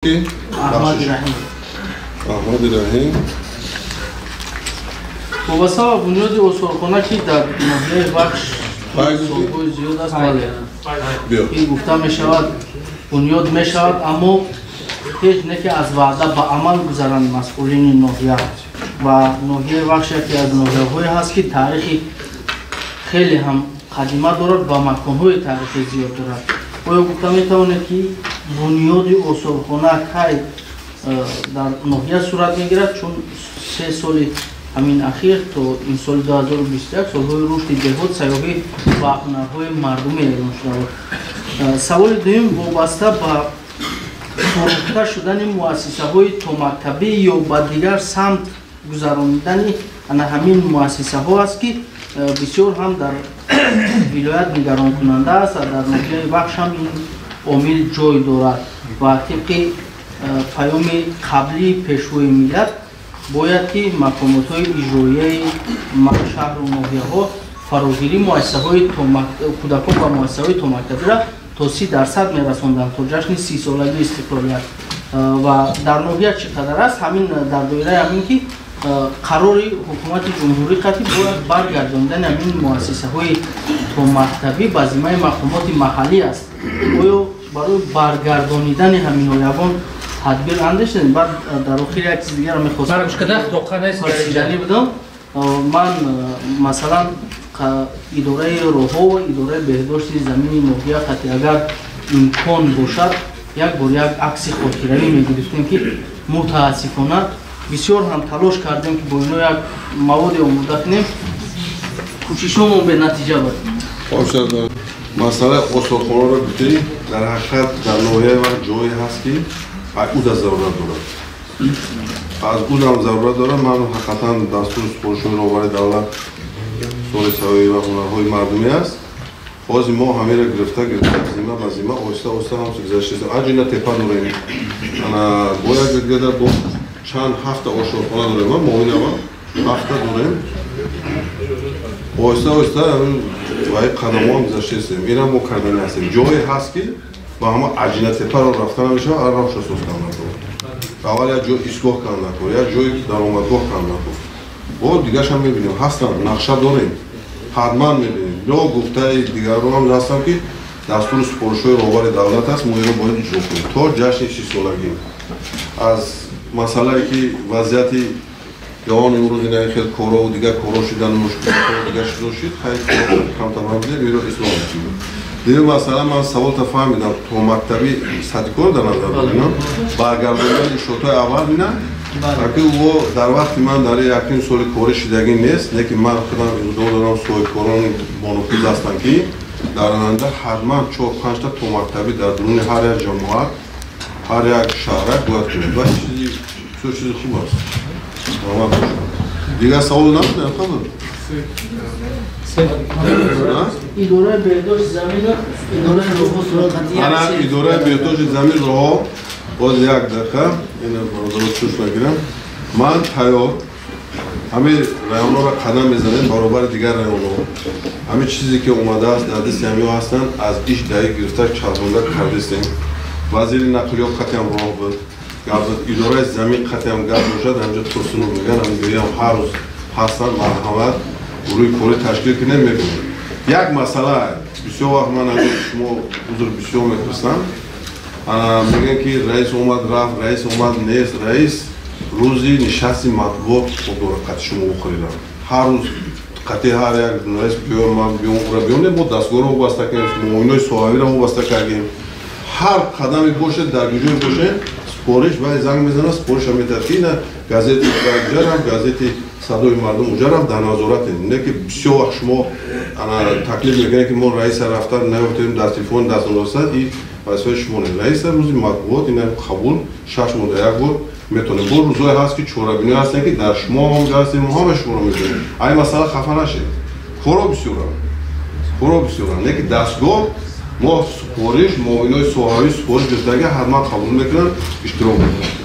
Аҳмади Раҳим. Аҳмади Раҳим. Вобаста ба бунёди осорхона, ки дар ноҳияи Вахш солҳои зиёд аст, бале, ин гуфта мешавад, бунёд мешавад, аммо ҳеҷ не ки аз ваъда ба амал гузаранд масъулини ноҳия. Ва ноҳияи Вахш яке аз ноҳияҳое ҳаст, ки таърихи хеле ҳам қадима дорад ва маконҳои таърихӣ зиёд дорад. Оё гуфта метавонед, ки бунёди осорхона кай дар ноҳия сурат мегирад? Чун 3 соли ҳамин ахир то ин соли 2021 солҳои рушди деҳот, сайёҳӣ ва ҳунарҳои мардумӣ эълон шуда буд. Саволи дуюм вобаста ба фурӯхта шудани муассисаҳои томактабӣ ё ба дигар самт гузаронидани ана ҳамин муассисаҳо аст, ки бисёр ҳам дар вилоят нигаронкунанда аст ва дар ноҳияи Вахш ҳам ин омил ҷой дорад. Ва тибқи паёми қаблии Пешвои миллат бояд ки мақомотҳои иҷроияи шаҳру ноҳияҳо фарогирии муассисаҳои кӯдакон ба муассисаҳои томактабиро то 30% мерасонданд то ҷашни 30-солагии истиқлолият. Ва дар ноҳия чӣ қадар аст ҳамин, дар доираи ҳамин ки қарори ҳукумати ҷумҳурӣ қатъи бояд баргардонидани ҳамин муассисаҳои томактабӣ ба зиммаи мақомоти маҳаллӣ аст, оё барои баргардонидани ҳаминҳо ягон тадбир андешидем? Баъд дар охир як чиз дигарро мехостам будам. Ман, масалан, идораи роҳҳо ва идораи беҳдошти замини ноҳия қатъи агар имкон бошад, як бор як акси хотиравӣ мегирифтем, ки мутаассифона бисёр ҳам талош кардем, ки бо ино як маводе омода кунем, кӯшишомон бенатиҷа буд. Масъалаи осорхонаро гуфтӣ. Дар ҳақиқат, дар ноҳияи Вахш ҷое ҳаст, ки уда зарурат дорад, аз удам зарурат дорад. Ман ҳақиқатан дастури супоришҳои роҳбари давлат соли сайёҳӣ ва ҳунарҳои мардумӣ аст. Ҳозир мо ҳамеро гирифта гирифта, зима ба зима, оҳиста оҳиста ҳам гузаштаистем. Аҷина тепа дорем, бо як дигада бо чанд ҳафта ошорхона дорем, муоинава ҳафта дорем. Оҳиста оҳиста ва қадамҳо ҳам гузаштаистем. Инам мо кардани ҳастем. Ҷое ҳаст, ки ба ҳама Аҷинатепаро рафта намешавад, ҳар роҳша соз кардан накор. Аввал як ҷой истгоҳ кардан накор, як ҷои даромадгоҳ кардан накор. Бо дигаршам мебинем, ҳастанд, нақша дорем, ҳатман мебинем. Ё гуфтаи дигарро ҳам ҳастам, ки дастури супоришҳои роҳбари давлат аст, мо инро бояд иҷро кунем то ҷашни 30-солагӣ. Аз масъалае ки вазъияти ҷавон имрӯз ина хел корову дигар коро шудан, мушкилото дигар шудо шид, хайр, камтар будем, инро ислоҳ мекунем. Дигар масъала, ман саволта фаҳмидам, то мактаби садикоро дар назар дорем, баргардондани иншоотҳои аввал ина аки ӯ дар вақти ман дар якум соли корӣ шидагӣ нест, лекин ман худам иқдом дорам, соҳибкорони бонуфуз ҳастанд, ки дар оянда ҳатман чор панҷта томактабӣ дар дуруни ҳар як ҷамоат, ҳар як шаҳрак бояд кунем ва чизи бисёр чизи хуб аст. Саломат бошад. Дигар савол набудем, хабар? Идораи беҳдошти замину идораи роҳҳо сурат. Ана, идораи беҳдошти замин, роҳҳо. Боз як дақиқа, ина бародаро чӯш мегирам. Ман тайёр, ҳамин районҳоро қадам мезанем баробари дигар районҳо. Ҳамин чизе ки омадааст, дар дасти ҳамиҳо ҳастанд, аз иш даи гирифта чархонда кардистем. Вазири нақлиёт қатъиам роҳ буд, гап зад, идораи замин қатъиам гап бошад. Ҳамҷо Турсунов мегӯянд, ҳамҷоям ҳар рӯз ҳастанд. Марҳамат, гурӯҳи корӣ ташкил кунем, мебинем. Як масъала бисёр вақт ман шумо узр бисёр мепурсам. Мегӯянд, ки раис омад, рафт, раис омад, нест. Раис рӯзи нишасти матбуот дорад, қатъи шумо бухӯридам. Ҳар рӯз қатъи ҳар як журналист биё, ман биём, ура биём. Мо дастгоҳро вобаста кардем, муоинои соҳавиро вобаста кардем. Ҳар қадаме бошед, дар куҷое бошед, супориш вай занг мезанад, супориша метиҳад, ки ина газети уҷа рафт, газети «Садои мардум» уҷа рафт, дар назоратем. Не ки бисёр вақт шумо таклиф мекунед, ки мо раиса рафта наёфтем, дар телефон даст надостад, и вазифаи шумо не. Раиса рӯзи матбуот ина қабул 6 моҳда як бор метавонем. Бо рӯзое ҳаст, ки чорабиниҳо ҳастанд, ки дар шумо ҳам ҳастем, мо ҳама шуморо мебинем. Ай масъала хафа нашед, коро бисёрам, коро бисёрам, лекин дастгоҳ мо супориш, муовинои соҳавӣ супориш гирифтага, ҳатман қабул мекунанд, иштирок мекунанд.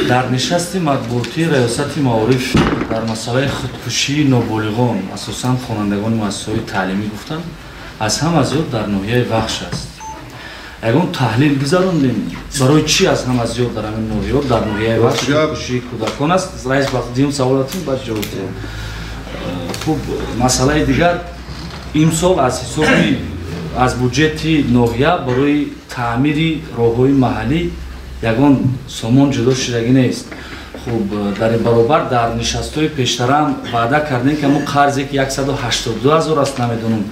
Дар нишасти матбуотии Раёсати маориф дар масъалаи худкушии ноболиғон, асосан хонандагони муассисаҳои таълимӣ, гуфтанд, аз ҳама зиёд дар ноҳияи Вахш аст. Ягон таҳлил гузарондем, барои чӣ аз ҳама зиёд дар ҳамин ноҳияҳо, дар ноҳияи Вахш худкушии кӯдакон аст? Раис, дим саволатон, баъд ҷавоб диҳем. Хуб, масъалаи дигар, имсол аз ҳисоби аз буҷети ноҳия барои таъмири роҳҳои маҳаллӣ ягон сомон ҷудо шудагӣ нест. Хуб, дар ин баробар дар нишастҳои пештараам ваъда кардем, ки ҳамон қарзе ки 182 ҳазор аст, намедонам,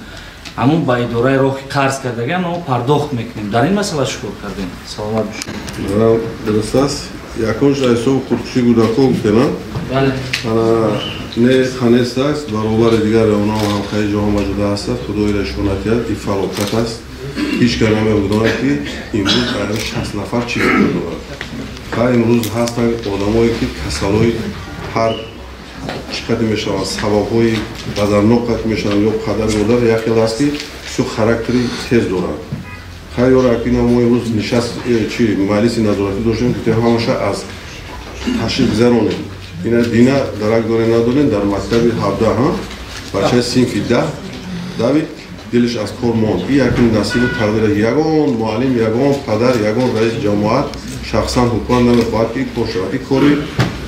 ҳамон ба идораи роҳи қарз кардагиам мо пардохт мекунем. Дар ин масъала чӣ кор кардем? Саломат бошед. Дуруст аст. Якумш ҳисоби худкушии кӯдакҳо гуфтем. Бале. Не ханест аст, баробари дигар онҳо ҳамқаи ҷоҳо маҷуда ҳастанд. Худои шонат диҳад, ин фалокат аст. Ҳеҷ кас намедонад, ки имрӯз ай 60 нафар чӣ фикр дорад. Ха, имрӯз ҳастанд одамое, ки касалҳои ҳар чӣ қадр мешаванд, сабабҳои баданнок қадр мешаванд, ё падар модар як хел аст, ки бисёр характери тез доранд. Ха, ёра акина мо имрӯз нишаст чи маҷлиси назоратӣ доштем, ки ҳамаша аз ташриф гузаронем. Ина дина дарак дорем, надорем, дар мактаби 17 бачаи синфи 10 давид, дилаш аз кор монд. Ин якум насибу тақдир. Ягон муаллим, ягон падар, ягон раиси ҷамоат, шахсан ҳукумат намехоҳад, ки ин кор шавад. Ин кори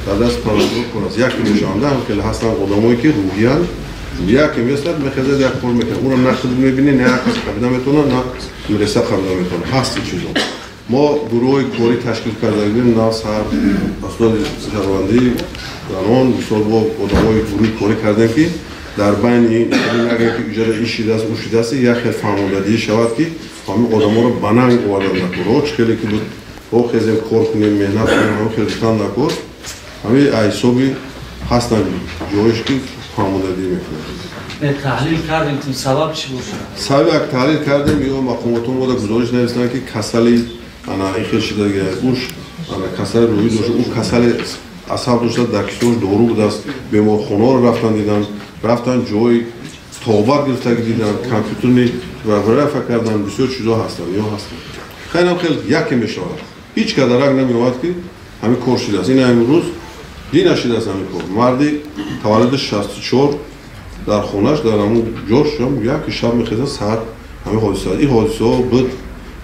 дар даст парвардигор кор аст. Яке мешаванда ҳам хеле ҳастанд одамое, ки рӯҳиян яке меслад, мехезад, як кор мекунад, ӯро на худ мебинӣ, на як кас қабида метавонад, на милиса қабида метавонад. Ҳаст ин чизо. Мо гурӯҳҳои корӣ ташкил карда будем, нав сар асноди шаҳрвандӣ занон, мисол, бо одамои гурӯҳи корӣ кардем, ки дар байни ин нагӯем, ки иҷора ин шидааст, ӯ шидааст, як хел фаҳмондадиҳӣ шавад, ки ҳамин одаморо ба нанг овардан накор. Ро чӣ хеле ки буд, ро хезем, кор кунем, меҳнат кунем, ҳамин хел гуфтан накор. Ҳамин ҳисоби ҳастанд ҷоиш, ки фаҳмондадиҳӣ мекунанд. Таҳлил кардем, сабаб чӣ бошад? Сабаби як таҳлил кардем, ё мақомотҳо мода гузориш нависанд, ки касали ана ин хел шидаги, уш ана касали рӯҳӣ дошт, ӯ касали асаб дошта, дар кисош дору будааст. Беморхонаро рафтан дидан, рафтан ҷои тобат гирифтаги дидан, компютерни рафа кардан, бисёр чизо ҳастанд, ё ҳастанд. Хелам хел яке мешавад, ҳеҷ кас дарак намеовад, ки ҳамин кор шидааст. Ин имрӯз дина шидааст ҳамин кор. Марди таваллуди 64 дар хонаш, дар ҳамун ҷош яке шаб мехезад, саҳар ҳамин ҳодиса. Ин ҳодисаҳо буд,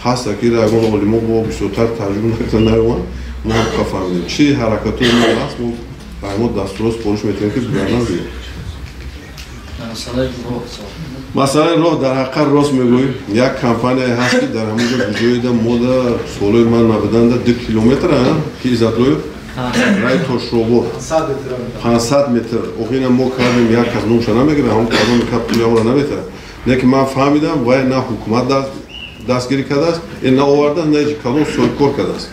ҳаста, ки ягон олимо бо бисёртар таҷриба накарда наёмад. Мо ҳам фаҳмидем, чӣ ҳаракатҳои мо ҳаст. Мо ба мо дастурот супориш метиҳем, ки бигардан бигирем. Масъалаи роҳ, дар ҳақиқат рост мегӯем, як компанияе ҳаст, ки дар ҳамон ҷо гуҷоида мода солҳои ман набуданда 2 километр, ки Иззатлоев рай Тошробор 500 метр. Охина мо кардем, як кас номша намегирад, ҳамон кадоми кап пулиамро наметаҳад. Не ки ман фаҳмидам, вай на ҳукумат дастгирӣ кардааст, э на овардааст, на кадом соҳибкор кардааст.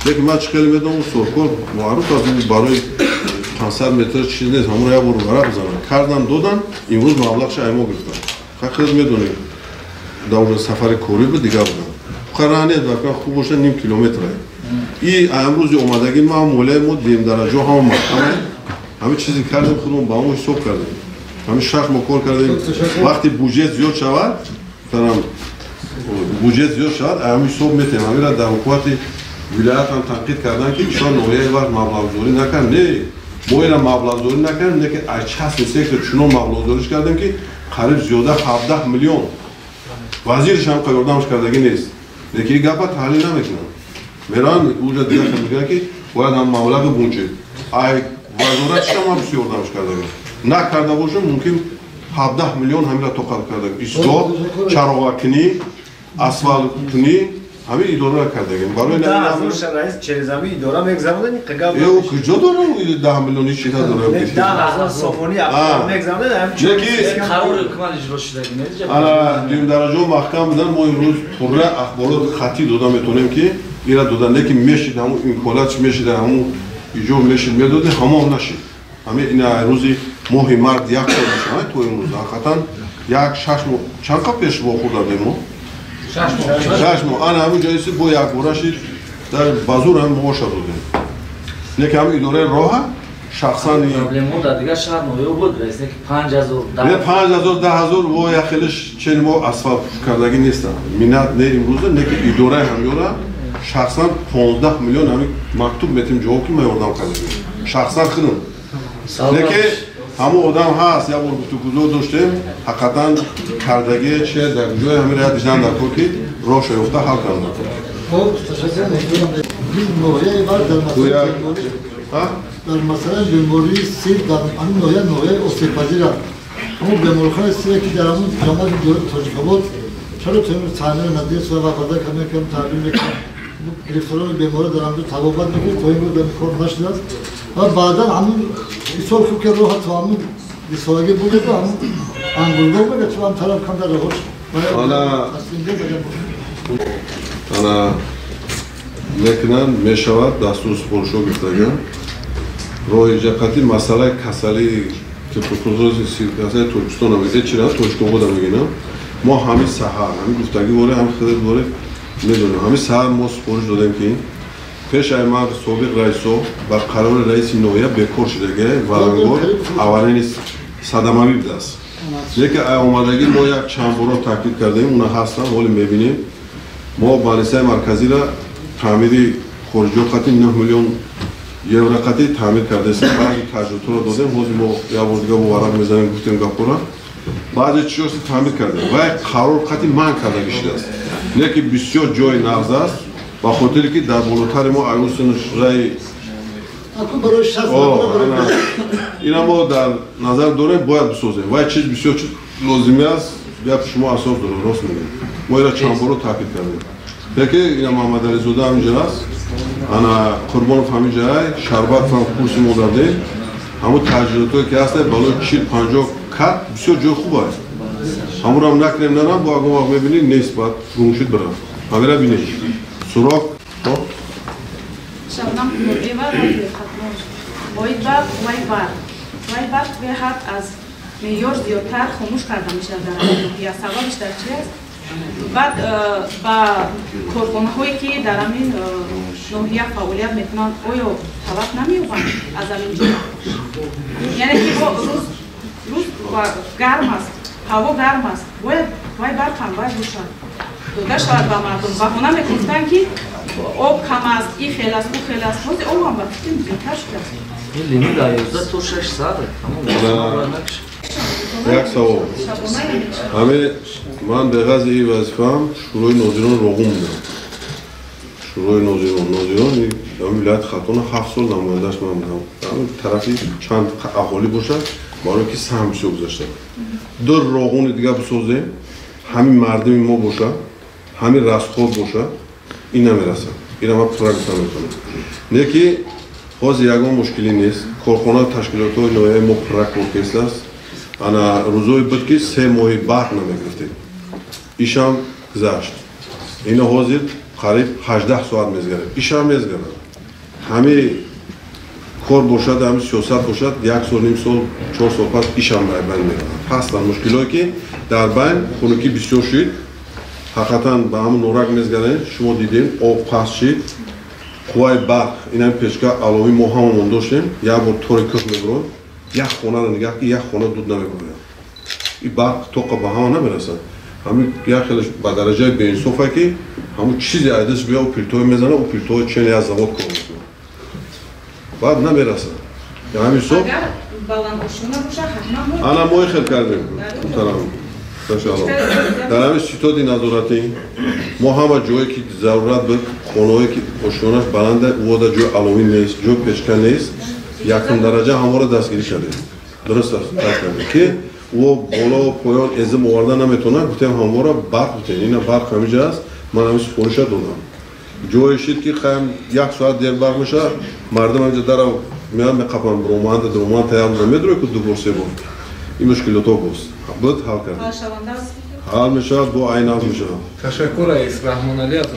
Лекин ман чӣ хеле медонам, соҳибкор маъруф аст, барои 500 метр чиз нест, ҳамонро як бор варақ бизананд. Кардан, додан, имрӯз маблағша ай мо гирифтанд. Хел медонем, дар уже сафари корӣ буд, дигар будам. Қарор нест, вақт хуб боша, ним километр. И имрӯзи омадагӣ ма молияи мо демдараҷо ҳама маҳкама, ҳамин чизе кардем, худмон ба ҳамон ҳисоб кардем. Ҳамин 6 моҳ кор кардем. Вақти буҷет зиёд шавад, масалан, буҷет зиёд шавад, ҳамин ҳисоб метаҳем. Ҳаминра дар ҳукумати вилоят ҳам танқид карданд, ки чаро ноҳияи вақт маблағгузорӣ накард. Не, мо ина маблағгузорӣ накардем, не ки аз частный сектор чунон маблағгузориш кардем, ки қариб зиёда 17 миллион. Вазирш ҳам ёрдамш кардагӣ нест. Лекин ин гапа таҳлил намекунанд, мераванд уҷа дигар мегӯянд, ки бояд ҳам маблағи буҷет ай вазоратшам ҳам бисёр ёрдамш кардагӣ накарда бошем, мумкин 17 миллион ҳамира тоқат карда, истгоҳ, чароғакунӣ, асфалткунӣ, ҳамин идораро кардагем. Барои через ҳамин идора мегзаронед? Куҷо дорам 10 миллион? Ҳеч чиз надорам. 10 ҳазор сомонӣ мегзаронед? Қарори ҳукумат иҷро шудагӣ нест. Ана дуюмдараҷо маҳкам будан. Мо имрӯз пурра ахборот хаттӣ дода метавонем, ки ира додан, лекин мешид, ҳамун имкониятш мешид, ҳамун иҷо мешид, медодем, ҳамон нашид. Ҳамин ина рӯзи моҳи март як сол мешавад то имрӯз. Ҳақиқатан як 6 моҳ, чанд қабл пеш вохӯрда будем мо? 6 моҳ. Ана ҳамин ҷоиси бо якбора шид, дар базур ҳам маоша додем. Лекин ҳамин идораи роҳа шахсан Проблемҳо дар дигар шаҳр ноё буд, раис, не ки 5000. Не, 5000, 10 000 во як хелеш чени мо асфалт кардагӣ нестам, минат не имрӯза, не ки идораи ҳамёра шахсан 15 миллион ҳамин мактуб метим ҷавоб, ки ман ёрдам кардагӣ шахсан худам. Лекин Ҳамон одам ҳаст, як бор гуфтугузор доштем, ҳақиқатан кардагие че дар ҷои ҳамин як дидан дар кор ки роҳша ёфта ҳал кардан. Дар масъалаи бемории сил дар ҳамин ноҳия ноҳияи осебпазир аст. Ҳамон беморхонаи силе ки дар ҳамон ҷамоати Тоҷикобод чаро то имрӯз таъмир надида шуда ва баъдан кам таъмир мекунанд? Гирифторони беморӣ дар ҳамҷо табобат мекунанд, то имрӯз дар кор нашудааст. Ва баъдан ҳамон бисёр хуб ки роҳ то ҳамон бисолагӣ буд, ҳамон ангургоҳ мегӯяд, чун ҳам тараф камтар роҳош ана мекунанд, мешавад дастуру супоришҳо гирифтаган. Роҳи ҷақати масъалаи касалии туберкулёзи касалии Тоҷикистона мегӯяд, чира Тоҷикобода мегӯям. Мо ҳамин саҳар, ҳамин гуфтагӣ воре, ҳамин хидмат воре медонем. Ҳамин саҳар мо супориш додем ки пеш ай ман собиқ раисо ба қарори раиси ноҳия бекор шудагӣ валангор аввалини садамавӣ будааст. Лекин ай омадагӣ мо як чанд боро таъкид кардем, уна ҳастанд, ҳоле мебинем. Мо балисаи марказиро таъмири хориҷиҳо қати 9 миллион евро қати таъмир кардастем. Баъзе таҷрибаҳоро додем, ҳозир мо як бор дига бо варақ мезанем, гуфтем гапҳоро. Баъзе чизҳоро таъмир кардем ва қарор қати манъ кардагӣ шудааст. Не ки бисёр ҷои нағз аст, ба хотире ки дар болотари мо аюсинраи ина мо дар назар дорем, бояд бисозем. Ва чиз бисёр чиз лозимӣ аст, гапи шумо асос дорад, рост мегӯед. Мо ира чанд боро таъкид кардем. Лекин ина Муҳаммадализода ҳаминҷа аст, ана Қурбонов ҳаминҷа, Шарбатов ҳам курси мо дардем. Ҳамон таҷҳизотое ки ҳастанд болои 40-50 кат бисёр ҷои хуб аст. Ҳамонро накунем нарам, бо ягон вақт мебинӣ нест, баъд гум шуд бирам. Ҳамира бинед. Суроғ. Шабнам Нурбева, радиои Хатлон. Оид ба қувваи барқ. Қувваи барқ беҳад аз меъёр зиёдтар хомӯш карда мешавад дар ҳамин ноҳия. Сабабиш дар чи аст? Баъд ба корхонаҳое ки дар ҳамин ноҳия фаъолият мекунанд, оё талаб намеёбанд аз ҳамин ҷо? Яъне ки рӯз гарм аст, ҳаво гарм аст, бояд қувваи барқ ҳам бояд бошад, дода шавад ба мардум. Баҳона мегуфтанд ки об кам аст, и хел аст, ӯ хел аст. Ҳозир об ҳам ба фикрам зиёдтар шудааст. Лимит 11 то 6 соат. Як савол. Ҳаме ман бе ғайзи ин вазифаам Шӯрои нозирон роғун будам. Шӯрои нозирон ҳамин вилояти Хатлон 7 сол намояндаш ман будам. Ҳамин тарафи чанд аҳолӣ бошад, барои ки саҳм бисёр гузашта. Ду роғуни дига бисозем, ҳамин мардуми мо бошад, ҳамин расход бошад, ин намерасад. Ина ман пурра гуфта метавонам. Не ки ҳозир ягон мушкилӣ нест. Корхона ташкилотҳои ноҳияи мо пурра кор кардааст. Ана рӯзое буд ки 3 моҳи барқ намегирифтем. Ишам гузашт. Ина ҳозир қариб 18 соат мезгарад. Ишам мезгарад. Ҳамин кор бошад, ҳамин сиёсат бошад, 1 сол, ним сол, 4 сол пас ишам дар байн меравад. Ҳастанд мушкилое ки дар байн хунукӣ бисёр шуд. Ҳақиқатан ба ҳамон норак мезгарем, шумо дидем, об паст шуд. Қувваи барқ, инам печка аловӣ мо ҳамамон доштем, як бор тори кӯҳ мебурд, як хонаро нигаҳ ки як хона дуд намебурд. Ин барқ тоқа ба ҳама намерасад. Ҳамин як хелеш ба дараҷаи беинсофа ки ҳамон чизе айдаш бия ӯ пилтои мезана, ӯ пилтои чен як завод кор мекунад. Баъд намерасад. Ҳамин ҳисоб ана мо хел кардем, муҳтарам. Дар ҳамин ситоди назоратӣ мо ҳама ҷое ки зарурат буд, хонаҳое ки ошёнаш баланда, ӯода ҷои аловӣ нест, ҷои печка нест, якум дараҷа ҳамаро дастгирӣ кардем. Дуруст аст, кардем ки ӯ боло поён эзим оварда наметавонад, гуфтем ҳамвора барқ бутен. Ина барқ ҳамиҷа аст, ман ҳамин супориша додам. Ҷое шид ки хаем 1 соат дер барқ мешавад, мардум ҳамиҷа дара меоянд, меқапанд, романда, роман тайёр намедорад ку 2 бор, 3 бор. Ин мушкилотҳо буд, ҳал кардем. Ҳал мешавад, бо айнав мешавад. Ташаккур, раис Раҳмоналӣ. Аз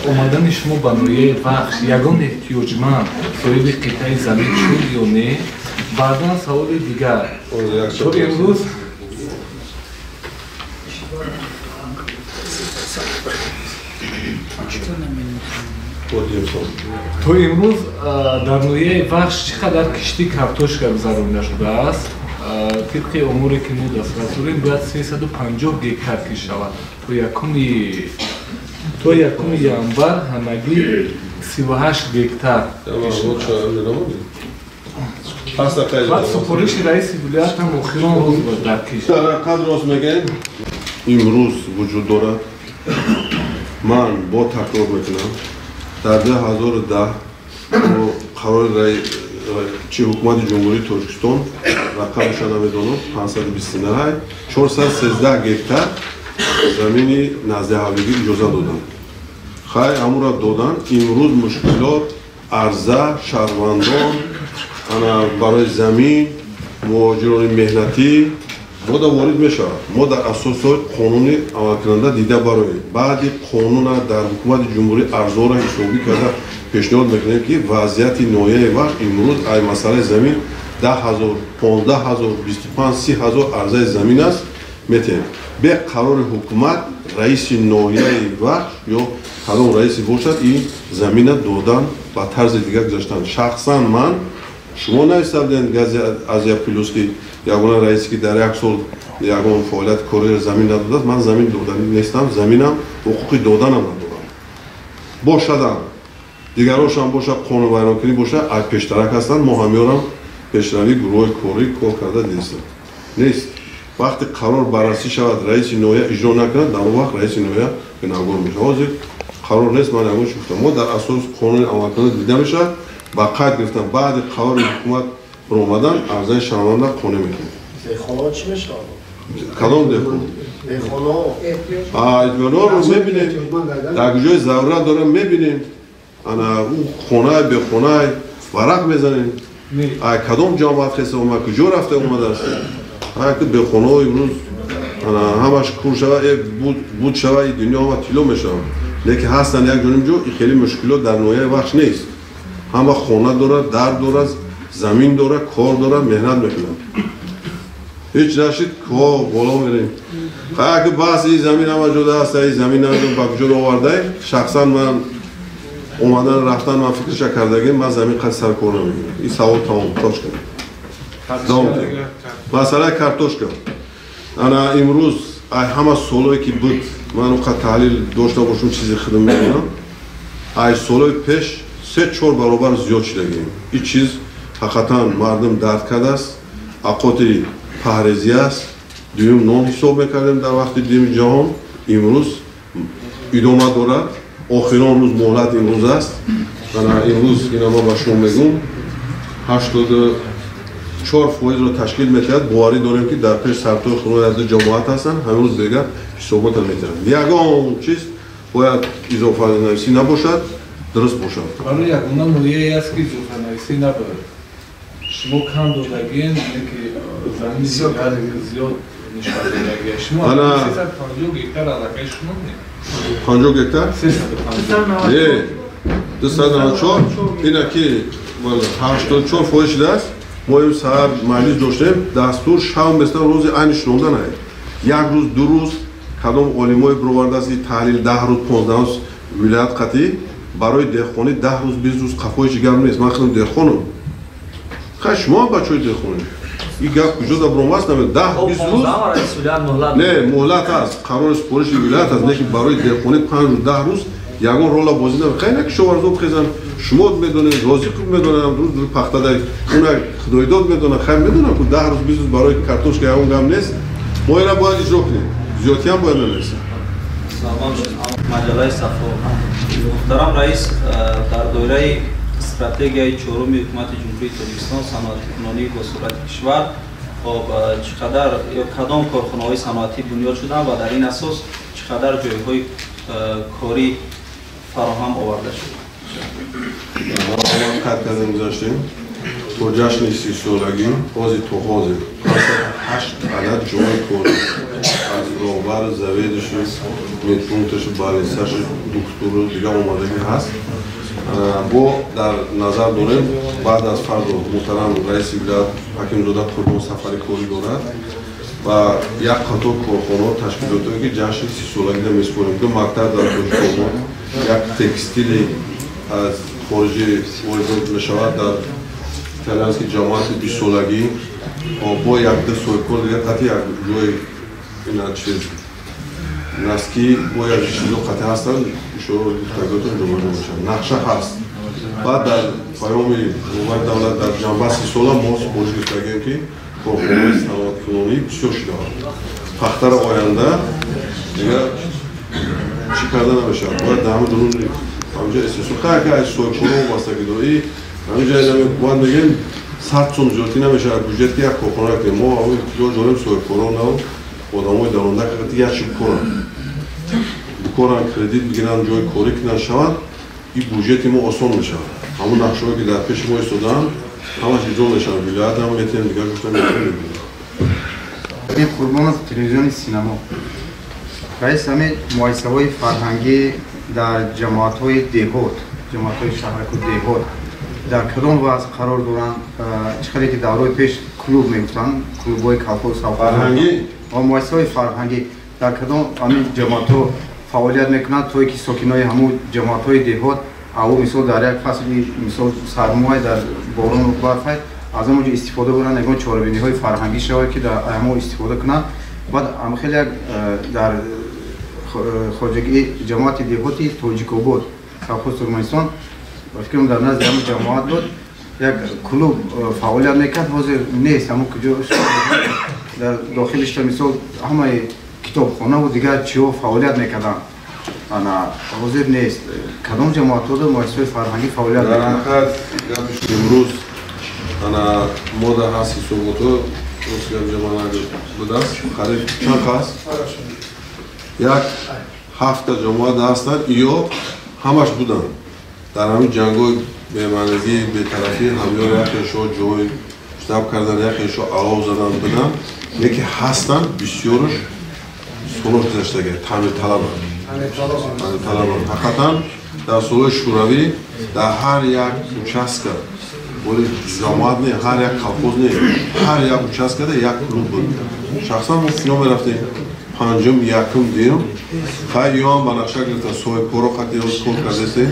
омадани шумо ба ноҳияи Вахш ягон эҳтиёҷманд соҳиби қитъаи замин шуд ё не? Баъдан саволи дигар. То имрӯз дар ноҳияи Вахш чӣ қадар кишти картошка гузаронида шудааст? Тибқи оморе ки мо дастрас дорем, бояд 350 гектар кишт шавад. То 1 январ ҳамагӣ 38 гектар. Баъд супориши раиси вилоят ҳам охирон рӯз буд дар кишвар. Дар ҳақиқат рост мегӯем, имрӯз вуҷуд дорад. Ман бо такрор мекунам, дар 2010 бо қарори чи ҳукумати Ҷумҳурии Тоҷикистон рақамаша намедонам, 529 413 гектар замини наздиҳавлигӣ иҷоза доданд. Хай, ҳамура доданд. Имрӯз мушкилот арза шаҳрвандон ана барои замин, муҳоҷирони меҳнатӣ мода ворид мешавад. Мо дар асосҳои қонуни амалкунанда дида бароем. Баъди қонуна дар ҳукумати ҷумҳурӣ арзора ҳисобӣ карда пешниҳод мекунем, ки вазъияти ноҳияи Вахш имрӯз ай масъалаи замин 10 000, 15 000, 25, 30 000 арзаи замин аст метиҳем. Бе қарори ҳукумат раиси ноҳияи Вахш ё кадом раисе бошад, ин замина додан ба тарзи дигар гузаштан. Шахсан ман, шумо нависабден гази Азия Плюс, ки ягона раисе, ки дар як сол ягон фаъолияти кориро замин надодааст. Ман замин доданӣ нестам, заминам ҳуқуқи доданам надорам. Бошадам, дигарошам боша, қонунвайронкунӣ боша, ай пештарак ҳастанд. Мо ҳамёрам пешравии гурӯҳҳои корӣ кор карда дидистем. Нест. Вақте қарор баррасӣ шавад, раиси ноҳия иҷро накунад, дар он вақт раиси ноҳия гунаҳгор мешавад. Ҳозир қарор нест, ман ягон чи гуфтам. Мо дар асоси қонуни амалкунанда дида мешавад, ба қайд гирифтам. Баъди қарори ҳукумат баромадан арзаи шаҳрванда қонеъ мекунем. Деҳқонҳо чӣ мешавад? Кадом деҳқон? Деҳқонҳо. Эҳтиёҷмандро мебинем, дар ҷои зарурат дорам мебинем. Ана ӯ хонай бехонай варақ мезанем. Ай кадом ҷамоат хеста омад, куҷо рафта омадааст? Ай ки бехонаҳо имрӯз ана ҳамаш кур шава, буд шава, и дунё ҳама тилло мешавад. Лекин ҳастанд як ҷониб ҷо и хеле мушкилот дар ноҳияи Вахш нест. Ҳама хона дорад, дар дорад, замин дорад, кор дорад, меҳнат мекунад. Ҳеҷ нашид, ко боло мерем. Хай, ки баҳси и замин ҳама ҷода ҳаст, и замин намедонам ба куҷо овардаем. Шахсан ман омадан рафтан ман фикрша кардагим, ман замин қад сар кор намекунам. Ин савол тамом, точка. Давом. Масъалаи картошка. Ана имрӯз ай ҳама солое ки буд, ман он қад таҳлил дошта бошам, чизи худам мекунам. Ай солои пеш 3-4 баробар зиёд шудагим. Ин чиз ҳақиқатан мардум дард кардааст, ақоти паҳрезӣ аст. Дуюм нон ҳисоб мекардем дар вақти дуюми ҷаҳон, имрӯз идома дорад. Охирон рӯз муҳлат имрӯз аст. Ана имрӯз ина ман ба шумо мегӯм, 84%-ро ташкил метиҳад. Боварӣ дорем, ки дар пеш сартои худои аз ҷамоат ҳастанд, ҳамин рӯз дигар ҳисобота метиҳанд. Ягон чиз бояд изофанависӣ набошад, дуруст бошад. Барои ягона ноҳияе аст, ки изофанависӣ надорад. Шумо кам додагиен, ки замини зиёд нишон додагия. Шумо 350 гектар аллакай шумо не? 50 гектар? 350. Не, 294. Ина ки 84% шудааст. Мо им саҳар маҷлис доштем, дастур шав местан рӯзи айни шунонда наед. Як рӯз, 2 рӯз кадом олимое бировардааст, таҳлил 10 рӯз, 15 рӯз вилоят қатъӣ барои деҳқонӣ 10 рӯз, 20 рӯз қафои чи гап нест. Ман худам деҳқонам. Хай, шумо ҳам бачаҳои деҳқонед. Ин гап куҷо да баромадааст, намедонам. 10, 20 рӯз не, муҳлат аст, қарори супориши вилоят аст, лекин барои деҳқонӣ 5 рӯз, 10 рӯз ягон рола бозӣ намекунад. Хай, на кишоварзо бихезанд, шумо медонед, Розиқов медонад, рӯз пахтада уна Худойдод медонад. Хай, медонам, ку 10 рӯз, 20 рӯз барои картошка ягон гап нест. Мо ира бояд иҷро кунем, зиёдтиам бояд нанависем. Салом, маҷаллаи Сафо. Муҳтарам раис, дар доираи стратегияи чоруми ҳукумати Ҷумҳурии Тоҷикистон саноатикунонии босуръати кишвар, хоб, чӣ қадар ё кадом корхонаҳои саноатӣ бунёд шуданд ва дар ин асос чӣ қадар ҷойҳои корӣ фароҳам оварда шуд? Қайд кардем, гузаштем то ҷашни 30-солагӣ, ҳозир то ҳозир 508 адад ҷойи корӣ аз роҳбар, заведующий, медпункташу, больницашу, духтуру дигар омадагӣ ҳаст. Бо дар назар дорем, баъд аз фардо муҳтарам раиси вилоят Ҳакимзода Қурбон сафари корӣ дорад ва як қатор корхонаҳо, ташкилотое ки ҷашни 30-солагиро месупорем. Ду мактаб дар Тоҷикобод, як текстили аз хориҷи воридот мешавад дар италиански ҷамоати 20-солагӣ, бо як-ду соҳибкор дигар қатъи як ҷои ина чиз наски бо як чизо қатъи ҳастанд. Ишоро гуфтагиотон ҷобаҷо мешавад. Нақша ҳаст. Баъд дар паёми роҳбари давлат дар ҷанбаси сола мо супориш гирифтагем, ки корхонаҳои саноаткунонӣ бисёр шудавад. Пахтаро оянда дигар чӣ карда намешавад, бояд дар ҳама дуруни ҳамҷа истеҳсол ка аз соҳибкоро вобастагӣ дорад. И ҳаминҷа ҳукумат мегӯем 100 сом зиёдтӣ намешавад бюҷет ки як корхона кунем. Мо ҷо дорем соҳибкоро нав одамои даронда як чӣ бикоранд, кредит бигиранд, ҷои корӣ кунанд шавад, и бюҷети мо осон мешавад. Ҳамон нақшаҳое ки дар пеши мо истодаанд ҳамаш иҷро мешавад. Вилоятам метавонем, дигар ҷошта метавонем. Қурбонов, телевизиони Синамо. Раис, ҳамин муассисаҳои фарҳангӣ дар ҷамоатҳои деҳот, ҷамоатҳои шаҳраку деҳот дар кадом вазъ қарор доранд? Чӣ хеле ки давраи пеш клуб мегуфтанд, клубҳои колхоз, фарҳангӣ ва муассисаҳои фарҳангӣ дар кадом ҳамин ҷамоатҳо фаъолият мекунанд, то ки сокинои ҳамун ҷамоатҳои деҳот аву мисол дар як фасли мисол сармоай, дар борону барфай аз он ҷо истифода баранд, ягон чорабиниҳои фарҳангӣ шавад ки дар ҳамо истифода кунанд. Баъд хеле як дар хоҷагии ҷамоати деҳоти Тоҷикобод, совхоз Туркманистон, ба фикрам дар назди ҳамон ҷамоат буд, як клуб фаъолият мекард, ҳозир нест. Ҳамон куҷо дар дохилишта мисол ҳамаи китобхонаву дигар чиҳо фаъолият мекарданд, ана ҳозир нест. Кадом ҷамоатҳода муассисаҳои фарҳангӣ фаъолият мекунанд? Имрӯз ана мода ҳаст ҳисоботҳо, будааст қариб чанд кас? Як ҳафта ҷамоат ҳастанд, ё ҳамаш буданд дар ҳамин ҷангҳои беманагӣ, бетарафӣ, ҳамёр яхешо ҷой штаб кардан, яхешо алов задан буданд, леки ҳастанд бисёрш солҳо гузаштага таъмирталабанд. Ҳақиқатан дар солҳои шӯравӣ дар ҳар як участка, боли ҷамоат не, ҳар як колхоз не, ҳар як участкада як клуб буд. Шахсан мо кино мерафтем панҷум, якум, дуюм. Хай ёам ба нақша гирифта соҳибкоро қати кор кардастем.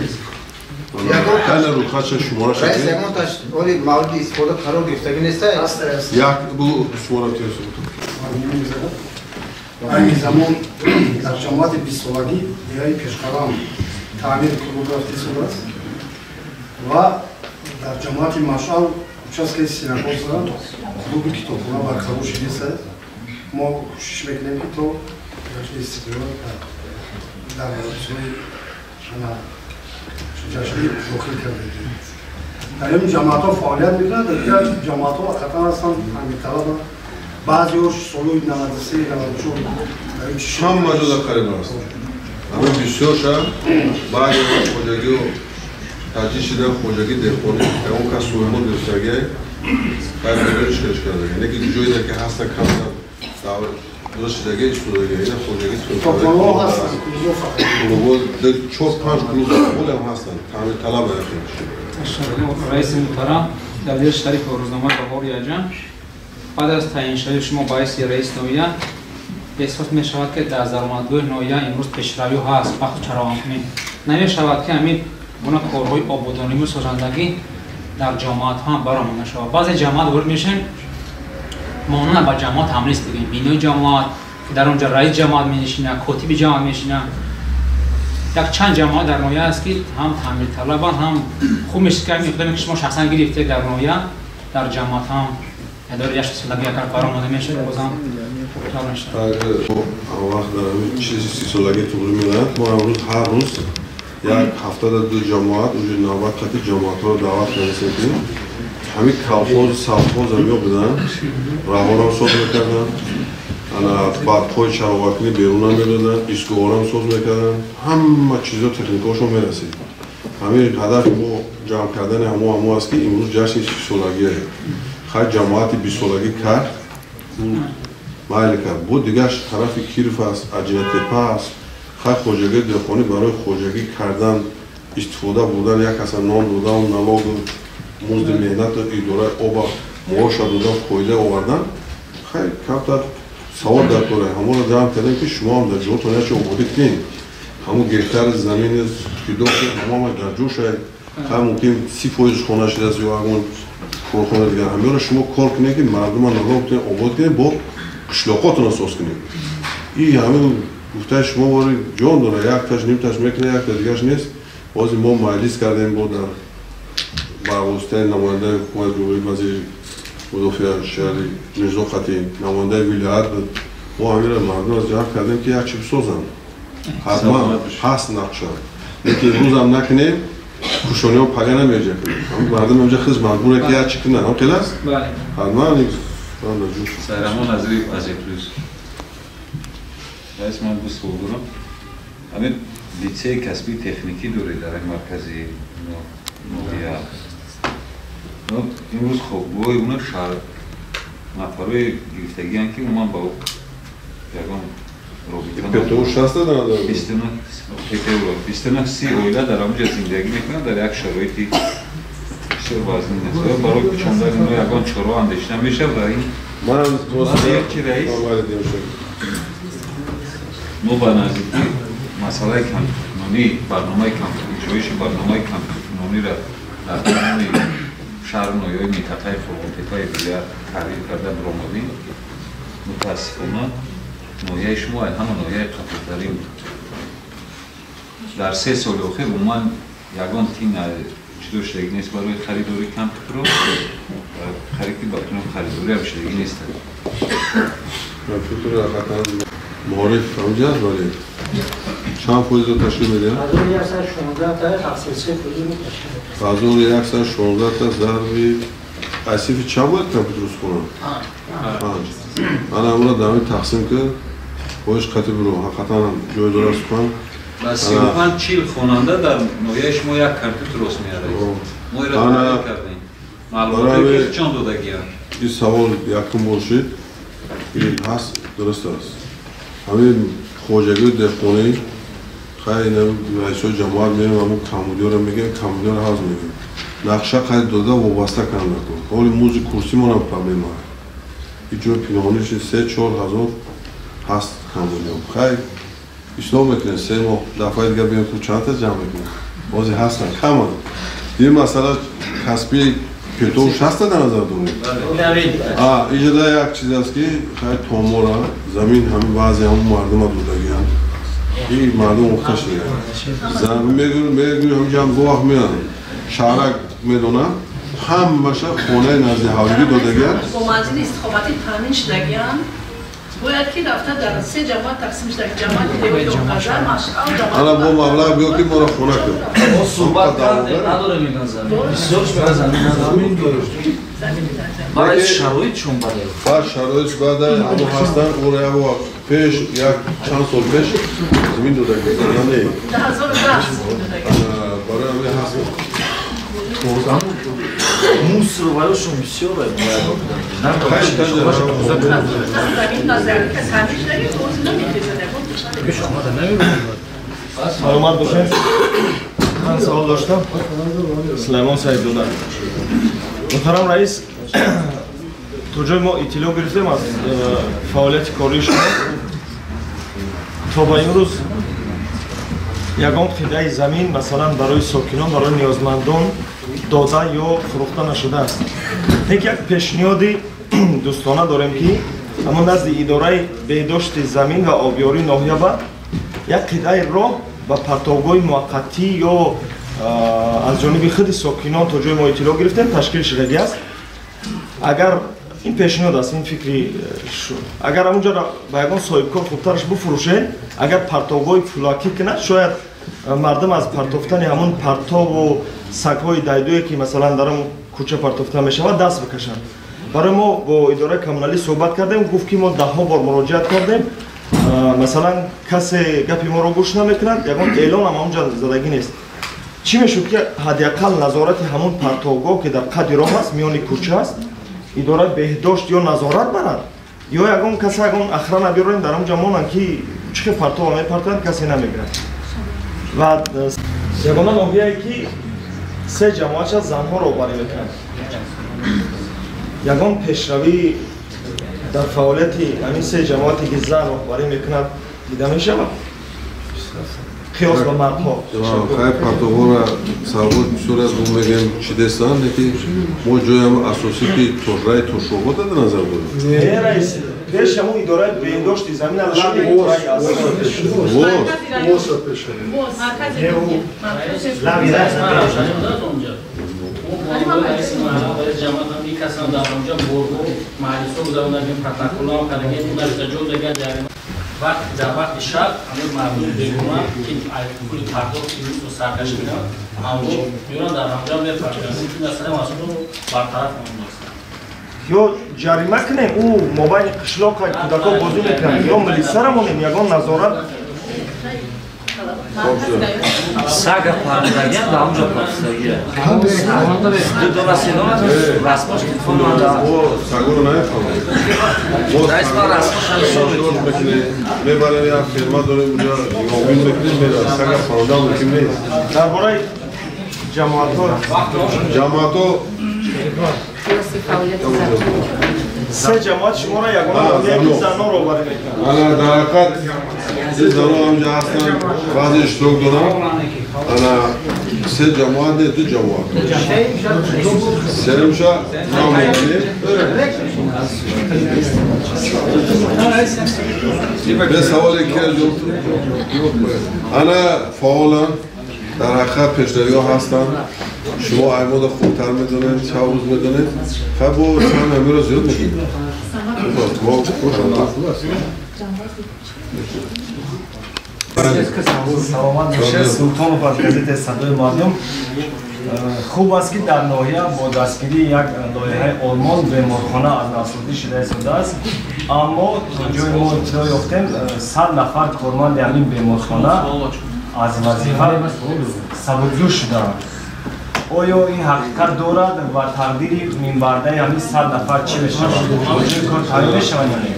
Кайна рӯхатша шумораша раис, ягонташ оли мавриди истифода қарор гирифтагӣ неста? Як бу шумора тиёсу. Айни замон дар ҷамоати бистсолагӣ деҳаи Пешқалам таъмири клуб рафта истодааст ва дар ҷамоати Машъал участкаи Синагоза клуби китобхона барқарор шудааст. Мо кӯшиш мекунем ки то ҷашни истиқлол дар маросимҳои ҷашнӣ дохил кардагӣ. Дар ин ҷамоатҳо фаъолият мекунанд, дар дигар ҷамоатҳо ҳақиқатан ҳастанд таъмирталабанд. Баъзеҳо солҳои 93, 94 ҳама ҷода қариб аст. Ҳамин бисёрша баъди хоҷагиҳо таҷдид шидан, хоҷагӣ деҳқонӣ, ягон кас соҳибмол гирифтагӣ, хайр чикаш кардагӣ. Лекин ҷойе ки ҳаста камтар гузаштагӣ истодагӣ, ина хоҷагӣ китобхонаҳо ҳастанд, клубҳо 4-5 клуб ҳолам ҳастанд, таъмирталаб яхеш. Раиси муҳтарам, Далер Шарифов, рӯзномаи Баҳори Аҷам. Баъд аз таъйиншавии шумо ба ҳайси раиси ноҳия эҳсос мешавад, ки дар даромадгоҳи ноҳия имрӯз пешравиҳо ҳаст, бахту чароғонкунӣ намешавад, ки ҳамин гуна корҳои ободониву созандагӣ дар ҷамоатҳо ҳам баромада шавад. Баъзе ҷамоат ворид мешавем, монанд ба ҷамоат ҳам нест, дигем бинои ҷамоат ки дар он ҷо раис ҷамоат менишинад, котиби ҷамоат менишинад. Як чанд ҷамоат дар ноҳия аст, ки ҳам таъмирталабанд, ҳам хуб мешавад, ки ҳамин иқдоме ки шумо шахсан гирифтед дар ноҳия, дар ҷамоат ҳам ядори яшт солагӣ агар баромада мешавад, бозам хубтар мешавад. Вақт дар ҳамин чизи сисолагӣ туғри меравад. Мо имрӯз ҳар рӯз як ҳафтада ду ҷамоат, уже навбат қати ҷамоатҳоро даъват кардастем, ки ҳамин колхоз, совхоз ҳам ё буданд, раҳорам соз мекарданд, ана барқҳои чароғакунӣ берунам медоданд, истгоҳорам соз мекарданд, ҳама чизо техникаҳошон мерасид. Ҳамин ҳадафи мо ҷамъ кардани ҳамо аст, ки имрӯз ҷашни сисолагие. Хай ҷамоати бистсолагӣ кард, майли кард. Бо дигар тарафи Киров аст, Аҷинатепа аст. Хай хоҷагии деҳқонӣ барои хоҷагӣ кардан, истифода бурдан, як каса нон додан, налогу, музди меҳнату идораи оба маоша додан, фоида овардан, хай камтар савод дар кора. Ҳамонро ҷамъ кардем, ки шумо ҳам дар ҷоотон якчи ободӣ кунед. Ҳамон гектари замини ки доштед, ҳамоама дар ҷо шавед. Хай мумкин 30% хона шудааст ё ягон корхона дигар. Ҳамёро шумо кор кунед, ки мардума налог кунед, обод кунед, бо қишлоқотонро соз кунед. И ҳамин гуфтаи шумо вори ҷон дорад, якташ нимташ мекунад, якта дигараш нест. Бози мо маҷлис кардем, бо дар ба воситаи намояндаи ҳукумати ҷумҳурӣ вазири мудофиа шаҳри Мирзо Қатӣ, намояндаи вилоят буд. Мо ҳаминро мардум аз ҷалб кардем, ки як чи бисозанд. Ҳатман ҳаст нақша. Лекин имрӯзам накунем, кушониҳо пага намеҷа кунем. Мардум инҷа хиз маҷбуре ки як чи кунанд. Ҳам хел аст? Бале. Ҳатман Сайрамон Назириев, Азия Плюс. Раис, ман ду суол дорам. Ҳамин литсеи касбии техникӣ доред дар маркази ноҳия. Имрӯз хобгоҳи уна шаҳр нафарое гирифтагианд, ки умуман ба ягон робита ПТУ шаста дар 29-30 оила дар ҳамонҷа зиндагӣ мекунанд дар як шароити бисёр вазнин аст. Барои кӯчондани онҳо ягон чора андешида мешавад ва ин чи раис мо ба наздикӣ масъалаи компютеркунонӣ, барномаи иҷроиши барномаи компютеркунониро дар тамоми шаҳру ноҳияҳои минтақаи Қурғонтеппаи вилоят таҳрир карда баромадем. Мутаассифона ноҳияи шумо ҳама ноҳияи қафотарин буд. Дар 3 соли охир умуман ягон тин ҷудо шудагӣ нест барои харидории компютерро, харид ки ба тунам харидорӣ ҳам шудагӣ нест. Компютер ҳақиқатан маориф ҳамҷа аст, вале чанд фоизро ташкил медиҳад? 1116 та 73 фоизро ташкил медиҳад. 1116 та зарби асифи чанд бояд компютер хонам? 5. Ана амро дар ҳамин тақсим ки хоҳиш қатъи биро, ҳақиқатан ҷой дорад сухан. Ба 35-40 хонанда дар ноҳияи шумо як компютер рост меарад. Мо инро таҳлил кардем. Маълумотҳое ки чон додагианд. Ин савол якум бошид, ин ҳаст, дуруст аст. Ҳамин хоҷагии деҳқонӣ хай раисои ҷамоат меоем, ҳамун камбудиёро мегӯем, камбудиёро ҳаз мегӯем. Нақша қайд дода вобаста карда накун. Ҳоли музи курсимонам проблема. Ин ҷои пинҳониши 3-4 ҳазор ҳаст камбудиё. Хай ислоҳ мекунем, 3 моҳ дафъаи дигар биём, ту чанд та ҷамъ мекунем? Бози ҳастанд, каманд. Ин масъала касбии ПТУ шаста дар назар дорем. Иҷода як чиз аст, ки хай томора замин ҳамин баъзе ҳамун мардума додагианд. Ин мардум охта шудагианд. Мегӯем ҳаминҷа ҳам гоҳ меоянд. Шаҳрак медонам, ҳамаша хонаи назди ҳавлигӣ додагианд. Бо манзили истиқоматӣ таъмин шудагианд. Бояд ки рафта дар 3 ҷамоат тақсим шуда, ҷамоати деҳоти Оқазар, Машъал, ҷамоат. Ана бо маблағ биё ки моро хона кун. Мо суҳбат кардем, надорем ин замин. Бисёр шуд замин надорем. Барои шароит чун баде. Баъд шароит баъд ҳамо ҳастанд, ӯро як вақт пеш, як чанд сол пеш замин додагианд. Не. 2010 замин додагианд. Барои ҳамин ҳаст. Мусор валюшон бисёр Саломат бошед. Ман савол доштам. Сулаймон Саидзода. Муҳтарам раис, то ҷои мо иттилоъ гирифтем аз фаъолияти кории шумо, то ба имрӯз ягон қитъаи замин масалан барои сокинон, барои ниёзмандон дода ё фурӯхта нашудааст. Лекин як пешниҳоди дӯстона дорем, ки ҳамон назди идораи беҳдошти замин ва обёрии ноҳия ба як қитъаи роҳ ба партовгоҳи муваққатӣ ё аз ҷониби худи сокинон то ҷои мо иттилоъ гирифтем ташкил шудагӣ аст. Агар ин пешниҳод аст, ин фикри агар ҳамонҷо ба ягон соҳибкор хубтараш буфурӯшед, агар партовгоҳи пулакӣ кунад, шояд мардум аз партофтани ҳамон партову сагҳои дайдуе ки масалан дар он кӯча партофта мешавад даст бикашанд. Барои мо бо идораи коммуналӣ суҳбат кардем, гуфт ки мо даҳҳо бор муроҷиат кардем, масалан касе гапи моро гӯш намекунад, ягон эълон ҳам ҳамонҷа задагӣ нест. Чӣ мешуд ки ҳадди ақал назорати ҳамон партовгоҳ ки дар қади роҳ аст, миёни кӯча аст, идораи беҳдошт ё назорат барад, ё ягон касе ягон охрана биёрем дар ҳамонҷа монанд ки чӣ хел партова мепартоянд, касе намегирад. Ва ягона ноҳияе ки 3 ҷамоатша занҳо роҳбарӣ мекунанд. Ягон пешравӣ дар фаъолияти ҳамин 3 ҷамоате ки зан роҳбарӣ мекунад дида мешавад? қиёс ба мардҳо. Хай партовҳоро савол бисёр аз мо мегӯем чӣ дестанд, лекин мо ҷоям асосӣ ки раи Тошобод дар назар дорем. Не, раис, пеш ҳамон идораи беҳдошти замин лаби раи Раиси маҳалла, раиси ҷамоат ҳам ин касам дар онҷа борҳо маҷлисҳо гузарондагем, протоколҳо кардагем, ҷо даган ҷарима. Дар вақти шаб ҳамин мардуми бегуна ки пули пардохти рӯзро саркашӣ мекунанд, ҳамро меоранд дар ҳамҷа мепартоянд. Ин масъала масъулро бартараф намудааст. Ё ҷарима кунем, ӯ мобайни қишлоқ кӯдакҳо бозӣ мекунанд, ё милисара монем, ягон назорат. Сага паррандагиам дар онҷо пафтагия. Ду дона, се дона расмош телефон ман. Сагоро намефаҳмам. Раис, ман расмош нишон медиҳам. Мебарем, як фирма дорем унҷа, нигоҳбин мекунем, меравад. Сага парранда мумкин нест. Дар бораи ҷамоатҳо. Ҷамоатҳо се ҷамоат шуморо ягона ноҳия ки занон роҳбарӣ мекунанд. Ана дар ҳақиқат се занон ҳамҷа ҳастанд, баъзе иштирок доранд. Ана се ҷамоат не, ду ҷамоат. Сеюмша ном мекунем. Бе саволе ки ана фаъоланд, дар ҳақиқат пешравиҳо ҳастанд. Шумо аймода хубтар медонед, чавз медонед. Хай бо сами амиро зиёд мекунем. Саломат бошед. Султонов аз газетаи Садои мардум. Хуб аст ки дар ноҳия бо дастгирии як лоиҳаи Олмон беморхона аз навсозӣ шуда истодааст, аммо то ҷои мо иттилоъ ёфтем, 100 нафар корманди ҳамин беморхона аз вазифа сабукҷӯш шудаанд. Оё ин ҳақиқат дорад ва тақдири минбардаи ҳамин 100 нафар чӣ мешавад? Бо ҷои кор таъмин мешаванд ё не?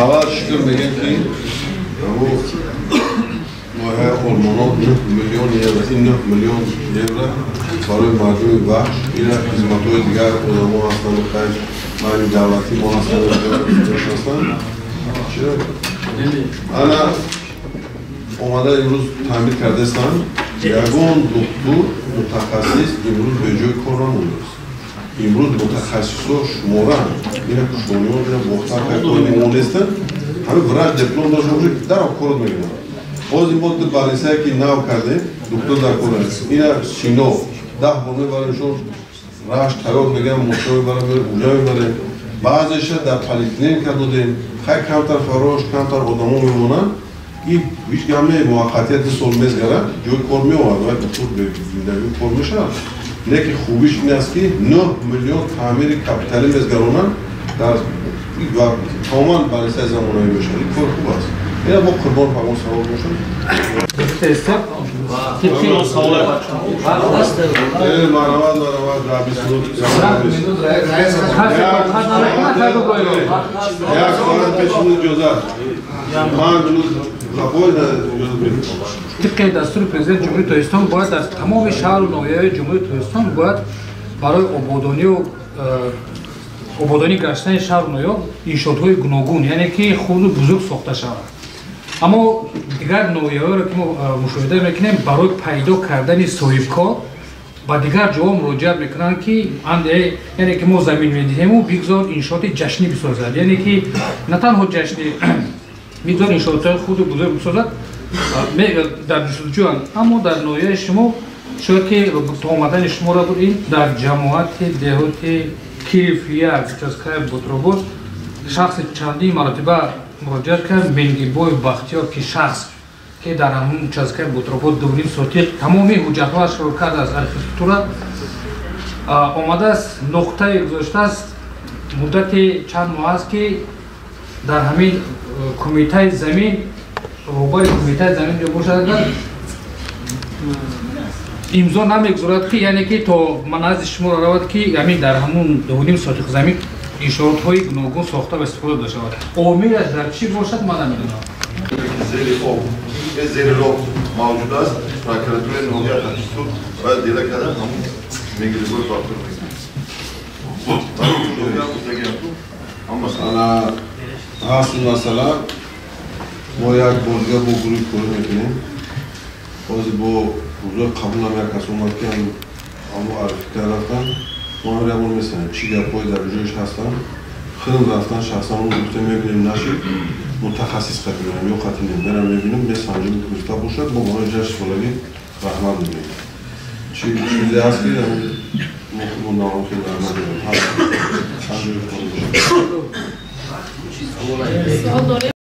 Аввал шукр мегӯем ки лоиҳаи Олмонҳо 9 миллион евро, ин 9 миллион евро барои мардуми Вахш, ина хизматҳои дигар одамо ҳастанд, хайр майни давлатӣ мо ҳастанд, ҳастанд. Ана омада имрӯз таъмир кардастанд. Ягон духтур мутахассис имрӯз беҷои кор намондааст. Имрӯз мутахассисҳо шуморанд, ина кушониён, ина бохтар кори мо нестанд. Ҳамин врач диплом дошта бошад, дарҳол корот мегиранд. Ҳозир мо ду балисае ки нав кардем, духтур дар кор аст. Ина Сино 10 бор мебарем, раш тайёр мегирам, мошина мебарем, уҷа мебарем. Баъзеша дар поликлиника додем. Хай камтар фарош, камтар одамо мемонанд. Ин ҳеҷ гап не, муваққатият 2 сол мезгарад, ҷои кор меовард, вай духтур зиндагӣ кор мешавад. Лекин хубиш ин аст ки 9 миллион таъмири капиталӣ мезгаронанд, дар тамоман балисаи замонавӣ мешавад. Ин кор хуб аст. Ина бо Қурбон фагон савол бошад. Маравад, маравад, дар 20 минут. Як соат пеш иҷозат. 5 минут. Тибқи дастури президенти Ҷумҳурии Тоҷикистон бояд дар тамоми шаҳру ноҳияҳои Ҷумҳурии Тоҷикистон бояд барои ободонӣ гаштани шаҳру ноҳияҳо иншоотҳои гуногун, яъне ки хурду бузург сохта шавад. Аммо дигар ноҳияҳоро ки мо мушоҳида мекунем, барои пайдо кардани соҳибкор ба дигар ҷоҳо муроҷиат мекунанд, ки яъне ки мо замин медиҳему бигзор иншооти ҷашнӣ бисозад, яъне ки на танҳо ҷашнӣ, бигзор иншоотҳои хурду бузург бисозад, дар ҷустуҷӯянд. Аммо дар ноҳияи шумо шояд ки то омадани шуморо буд, ин дар ҷамоати деҳоти Киев як участкаи Бутробод шахси чандин маротиба муроҷиат кард, Менгибоев Бахтиёр, ки шахс ки дар ҳамун участкаи Бутробод 2.5 сотиқ тамоми ҳуҷҷатҳоашро кардааст, архитектура омадааст, нуқтае гузоштааст, муддати чанд моҳ аст ки дар ҳамин кумитаи замин, роҳбари кумитаи замин ҷо бошад, агар имзо намегузорад, ки яъне ки то назди шуморо равад, ки ҳамин дар ҳамун 2.5 сотиқ замин иншоотҳои гуногун сохта ва истифода дода шавад. Омилаш дар чӣ бошад, ман намедонам. Зери об, зери роҳ мавҷуд аст. Прокуратураи ноҳия таҳқиқот бояд дила карда ҳамун мегиригои бартар мекунад. Ана ҳаст масъала, мо як бор дигар бо гурӯҳи корӣ мекунем. Ҳозир бо ҳузур қабулам як кас омад, ки ҳамун архитектор рафтан, мо ҳамин як бор месанем чӣ гапҳое дар ҷояш ҳастанд. Худам рафтан шахсан он гуфта мебинем, нашид мутахассис қат мебинем ё қати не, мерам мебинем, месанҷем, гуфта бошад, мо барои ҷашн солагӣ раҳмат мегӯем. Чизе ҳаст ки мо худмон навохи дар надорем. Ҳаст. Савол дорем.